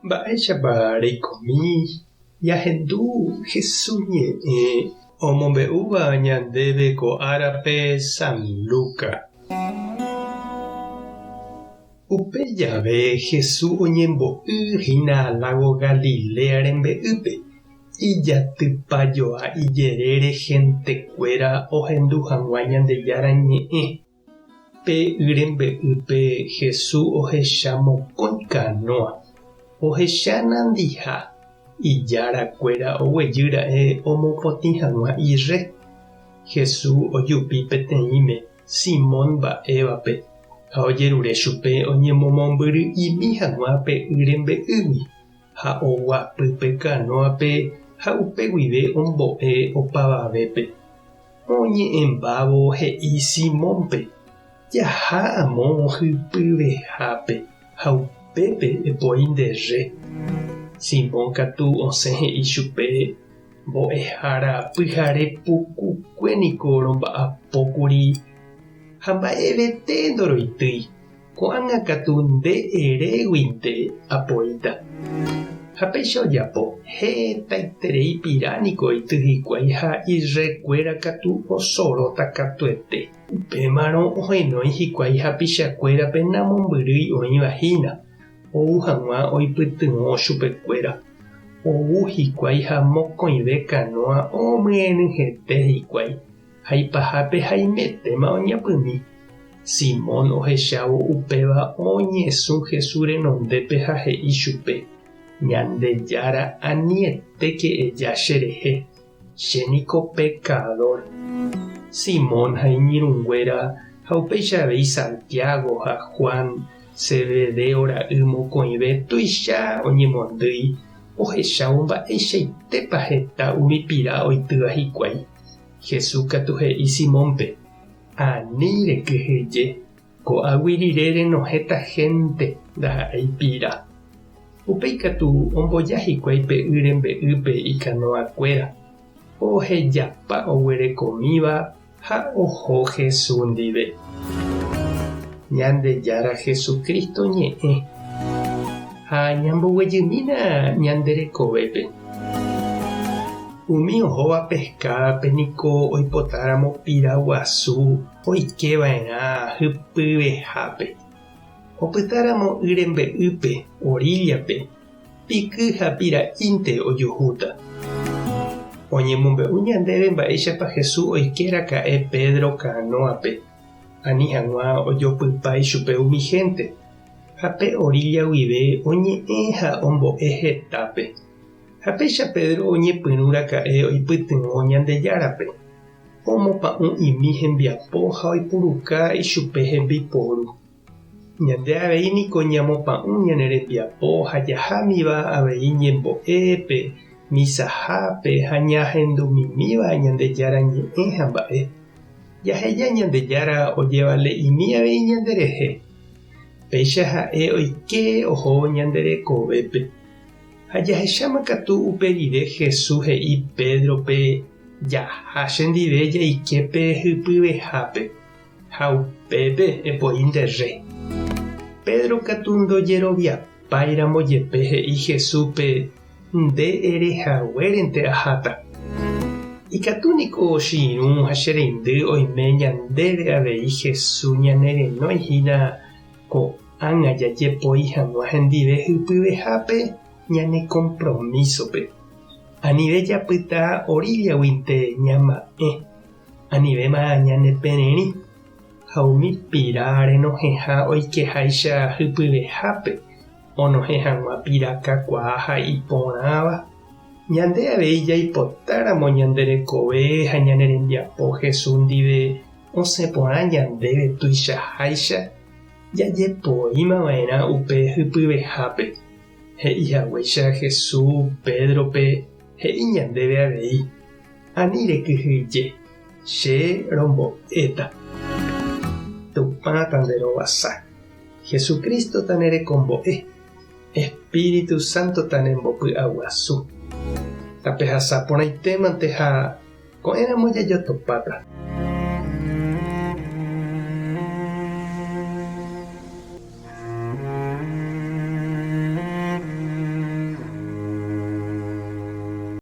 Mba'éichapa reikomi jahendu Jesús ñe'ẽ omombe'úva ñandéve ko árape San Lucas. Upe jave Jesús oñembo'y hína lágo Galilea rembe'ýpe, ijatypajoa ijerére hentekuéra ohendu hag̃ua Ñandejára ñe'ẽ. Pe y rembe'ýpe Jesús ohecha mokõi kanóa. Ohecha nandiha, ijára kuéra oguejy ra'e omopotĩ hag̃ua irre. Jesús ojupi peteĩme Simón mba'évape ha ojerure chupe oñemomombyry'imi hag̃ua pe y rembe'ýgui, ha oguapy pe kanóape ha upe guive ombo'e opavavépe. Oñe'ẽmbávo he'i Simónpe, Jaha amo hypyvehápe ha upépe epoi nde re. Simón katu osẽ he'i chupe, Mbo'ehára pyhare pukukue niko romba'apókuri ha mba'evete ndoroitýi. Ko'ág̃a katu nde eréguinte apoíta. Ha péicha ojapo, hetaiterei pira niko oity hikuái ha irrekuéra katu osoróta katuete. Upémarõ ohenói hikuái hapichakuérape namombyrýi oĩva hína, ou hag̃ua oipytyvõ chupekuéra. Ou hikuái ha mokõive kanóa omyenyhẽte hikuái. Ha ipahápe haimetéma oñapymi. Simón ohechávo upéva oñesũ Jesús renondépe ha he'i chupe, Ñandejára anietéke eja cherehe, che niko pekadór. Simón ha iñirũnguéra ha upéicha avei Santiago ha Juan, Zebedeo ra'y mokõive tuicha oñemondýi ohechávo mba'eichaitépa heta umi pira oitýva hikuái. Jesús katu he'i Simónpe, Ani rekyhyje, ko'águi rire renohẽta hénte ndaha'éi pira. Upéi katu omboja hikuái pe y rembe'ýpe ikanoakuéra, ohejapa oguerekomíva ha oho Jesús ndive. Ñandejára Jesucristo ñe'ẽ ha ñamboguejymína ñande rekovépe. Umi ohóva peskádape niko oipotáramo pira guasu oike va'erã hypyvehápe. Opytáramo y rembe'ýpe, oríllape, piky ha pira'ínte ojuhúta. Oñemombe'u ñandéve mba'éichapa Jesús oike raka'e Pedro kanóape, ani hag̃ua ojopypa ichupe umi hénte, ha pe orílla guive oñe'ẽ ha ombo'e hetápe. Ha péicha Pedro oñepyrũ raka'e oipytyvõ Ñandejárape, omopa'ũ'imi hembiapo ha oipuruka ichupe hembiporu. Ñande avei niko ñamopa'ũ ñane rembiapo ha jahámiva avei ñembo'épe, misahápe ha ñahendumimíva Ñandejára ñe'ẽ ha mba'e. Jaheja Ñandejára ojevale'imi avei ñanderehe. Péicha ha'e oike ohóvo ñande rekovépe. Ha jahecháma katu upe rire Jesús he'i Pédrope, Jaha chendive jaike pe hypyvehápe, ha upépe epoi nde rre. Pedro katu ndojeroviapáiramo jepe he'i Jesúspe, Nde ere haguérente aháta. Ikatu niko che irũ ha che reindy oime ñandéve avei Jesús ñanerenói hína ko'ág̃a jajepoi hag̃ua hendive hypyvehápe ñane kompromísope. Anive japyta oríllaguinte ñama'ẽ, anivéma ñanepererĩ, ha umi pira renohẽha oikeháicha hypyvehápe onohẽ hag̃ua pira kakuaa ha iporãva. Ñande avei jaipotáramo ñande rekove ha ñane rembiapo Jesús ndive osẽ porã ñandéve tuichaháicha, jajepoíma va'erã upe hypyvehápe. He'i haguéicha Jesús Pédrope he'i ñandéve avei, Ani rekyhyje, che rombo'éta. Tupã tanderovasa. Jesucristo tanerekombo'e. Espíritu Santo tanembopy'aguasu. Tapehasa porãitémante ha ko'ẽramo jajotopáta.